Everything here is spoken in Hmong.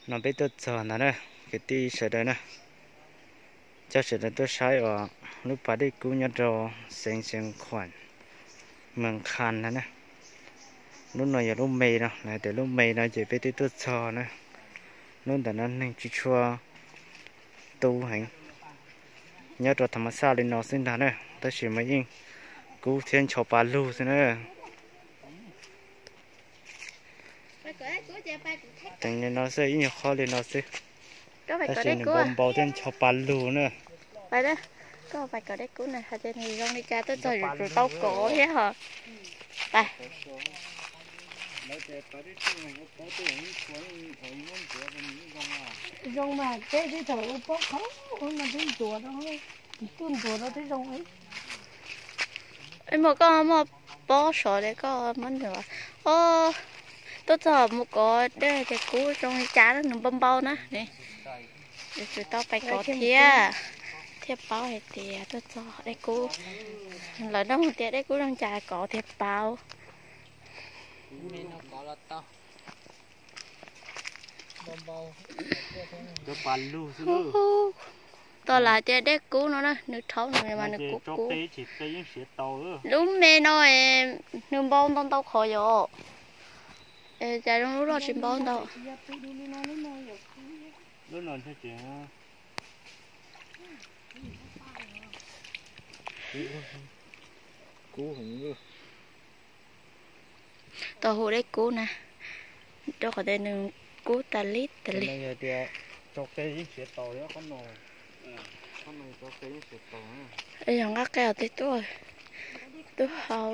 No peb tuaj txog ntawd na, kwv tij sawv daws na, coj sawv daws tuaj saib os lub pas dej kub nyob rau xeev Xeev Khuam, Mees Khas no na. Lub no yog lub me no, lawv tias lub me no ces peb twb tuaj txog na. Lub ntawm no neeg tsis tshua tu heev, nyob rau tham mas xaj li no xwb ntag na, tab sis mas yeej kub thiab ncho pa lug xwb na. Teev li no xwb, ib nyuag qhov li no xwb, tab sis nws npau npau thiab ncho pa lug na. Koj pais kom dej kub na, hais tias nws zoo li cas tuaj txog yuav tsum tau kov thiab ho. Pais. Zoo mas peb twb thaum ua pob qhov ub mas twb ntxuav rau, twb ntxuav rau twb zoo. Ib muaj koj muaj pob sov li koj muab nws, o, tuaj txog mus kov dej tias kub zoo li cas na, nws npau npau na. Yuav tsum tau pais kov thiab, thiaj paub hais tias tuaj txog dej kub. Lawv nug tias dej kub zoo cas kov thiaj paub. Cov pa lug xwb. Tos lawv tias dej kub no na, nws rhaub nws mas nws kub kub. Lub me no nws npau ntau ntau qhov yom. Cas zoo lub loj tsis npau ntau. Lub no tau hu dej kub na, rau qhov tias nws kub tas li tas li. Yog tias tso qe yeej siav taus, yog nqa qe os tej tuaj, tuaj hau.